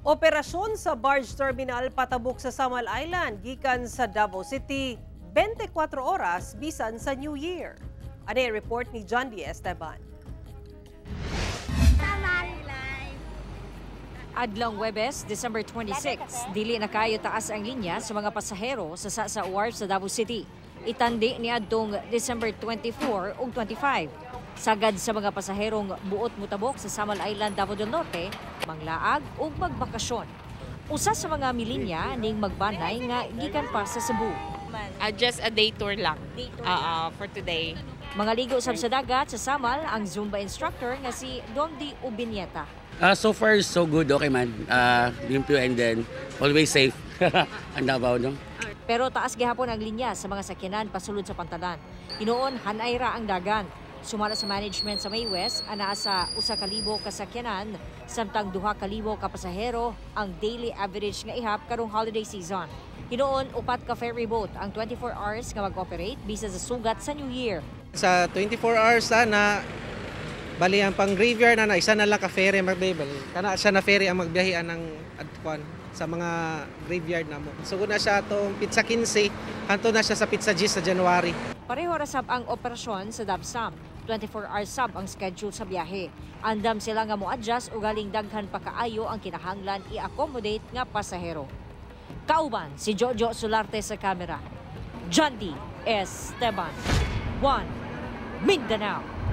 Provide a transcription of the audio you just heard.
Operasyon sa barge terminal patabok sa Samal Island gikan sa Davao City 24 oras bisan sa New Year. Ani report ni John D. Esteban. Adlong Webes, December 26, dili na kayo taas ang linya sa mga pasahero sa Sasa Wharf sa Davao City. Itandi ni adtong December 24 ug 25. Sagad sa mga pasaherong buot mutabok sa Samal Island, Davao del Norte, manglaag ug magbakasyon. Usa sa mga milinya ning magbanay nga gikan pa sa Cebu. Just a day tour lang. For today. Mga ligo sab sa dagat sa Samal ang Zumba instructor nga si Dondi Ubinieta. So far, so good. Okay man. Limpyo and then always safe. Ang Davao, no? Pero taas gihapon ang linya sa mga sakyanan pasulod sa pantalan. Hinuon, hanay ra ang dagan. Sumala sa management sa May West, anaa sa 1,000 ka sakyanan, samtang 2,000 ka pasahero ang daily average nga ihap karong holiday season. Hinuon, upat ka ferry boat ang 24 hours nga mag-operate bisan sa sugat sa New Year. Sa 24 hours sana, bali ang pang graveyard na na isa na lang ka ferry magbibel. Kana siya na ferry ang magbiyahe ang adkuan sa mga graveyard namo. Sugod na siya atong petsa 15, hanto na siya sa petsa 10 sa January. Pareho ra sab ang operasyon sa Dabsam. 24 hours sab ang schedule sa biyahe. Andam sila nga mo-adjust o galing daghan pa kaayo ang kinahanglan i-accommodate nga pasahero. Kauban si Jojo Solarte sa kamera. John D. Esteban. 1 Mindanao.